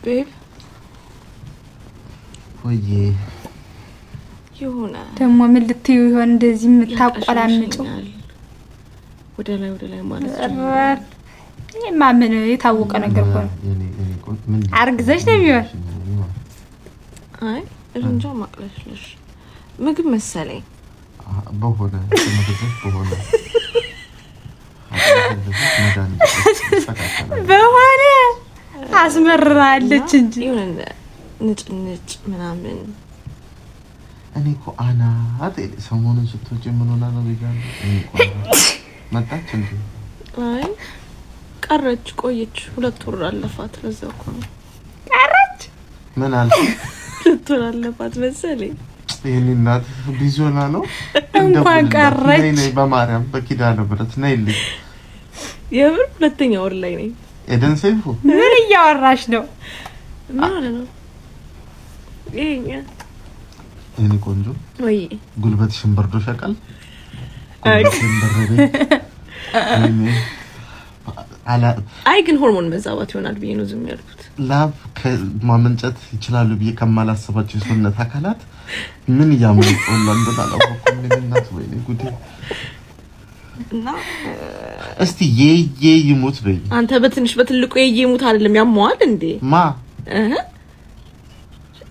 Babe. ወይዬ። የሆነ ደግሞ ምን ልትዩ ይሆን እንደዚህ የምታቆላምጪው? ያቅለሸልሸኛል። ወደ ላይ ወደ ላይ ማለት ጀምሯል። ይሄማ ምን የታወቀ ነገር እኮ ነው። ምን አርግዘሽ ነው የሚሆን? አይ እንጃ፣ ማቅለሽለሽ ምግብ መሰለኝ። በሆነ መግዘፍ በሆነ መድኃኒት ይስተካከላል። በሆነ አስመርራለች እንጂ። የሆነ ንጭንጭ ምናምን። እኔ እኮ አናት ሰሞኑን ስትወጪ ምን ሆና ነው ብያለሁ። እኔ እኮ አናት መጣች እንዴ? አይ ቀረች፣ ቆየች። 2 ወር አለፋት። ለዛ እኮ ነው። ቀረች። ምን አልሽ? 2 ወር አለፋት መሰለኝ። ይህን እናት busy ሆና ነው። እንኳን እንደውልላት። ቀረች። ነይ ነይ፣ በማርያም በኪዳነ ምሕረት ነይልኝ። የምር ሁለተኛ ወር ላይ ነኝ። ኤደን ሰይፉ። ምን እያወራሽ ነው? ምን ሆነ ነው ይሄኛ? የኔ ቆንጆ። ወይ። ጉልበትሽን በርዶሽ ያውቃል? አይ። ጉልበቴን በረደኝ። ወይኔ አይ ግን ሆርሞን መዛባት ይሆናል ብዬ ነው ዝም ያልኩት። ላብ ማመንጨት ይችላሉ ብዬ ከማላስባቸው የሰውነት አካላት ምን እያመነጨውላ እንደሆነ አላወኩም። የኔ እናት ወይኔ ጉዴ። እና እስቲ የየ ይሙት በይ። አንተ በትንሽ በትልቁ የየሙት አይደለም፣ ያመዋል እንዴ? ማ? እህ፣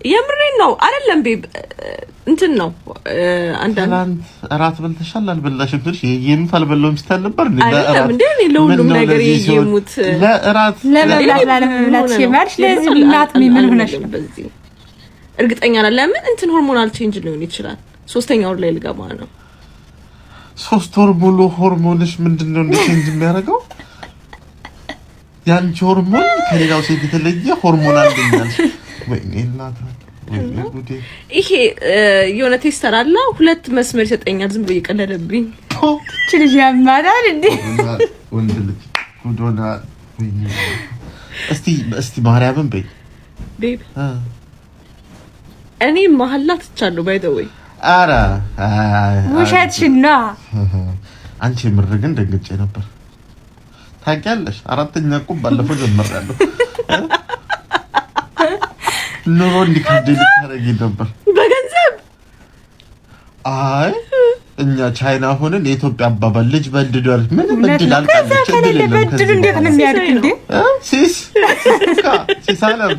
የምሬን ነው አይደለም babe፣ እንትን ነው አንዳንድ ትናንት እራት በልተሻል አልበላሽም ስልሽ የየሙት አልበላሁም ስትል ነበር እንዴ? አይደለም ለእራት እንዴ? እኔ ለሁሉም ምነው ነገር ለዚህ ሲሆን የየሙት ለእራት ለመብላት ላለመብላት ሆነ ነው። ሲባልሽ ለዚህ የምር እናት ምን ሆነሽ ነው? በዚህ እርግጠኛ ነኝ። ለምን እንትን hormonal change ሊሆን ይችላል። ሶስተኛ ወር ላይ ልገባ ነው። 3 ወር ሙሉ ሆርሞንሽ ምንድን ነው እንደ change የሚያደርገው? ያንቺ ሆርሞን ከሌላው ሴት የተለየ ሆርሞን አለኛል። ወይኔ እናታ ወይኔ ጉዴ። ይሄ የሆነ tester አለ፣ ሁለት መስመር ይሰጠኛል። ዝም ብሎ እየቀለደብኝ። እቺ ልጅ ያማታል እንዴ? ወንድ ልጅ ጉድ ሆናል። ወይኔ እስቲ እስቲ ማርያምን በይ። Babe፣ እኔ መሀላ ትቻለሁ። By the way. ኧረ። ውሸትሽን ነው። አንቺ የምር ግን ደንግጬ ነበር። ታውቂያለሽ፣ አራተኛ ቁም ባለፈው ጀምሬያለሁ። ኑሮ እንዲከብድ ልታደርጊ ነበር። በገንዘብ። አይ እኛ ቻይና ሆነን የኢትዮጵያ አባባል ልጅ በእድሉ ያለች ምንም እድል ከዛ አልቃለች። እድል ከሌለ የለም በእድሉ ከዚህ እንዴት ነው በኋላ። የሚያድግ እንዴ? እ? ሲስ ሲስ አለም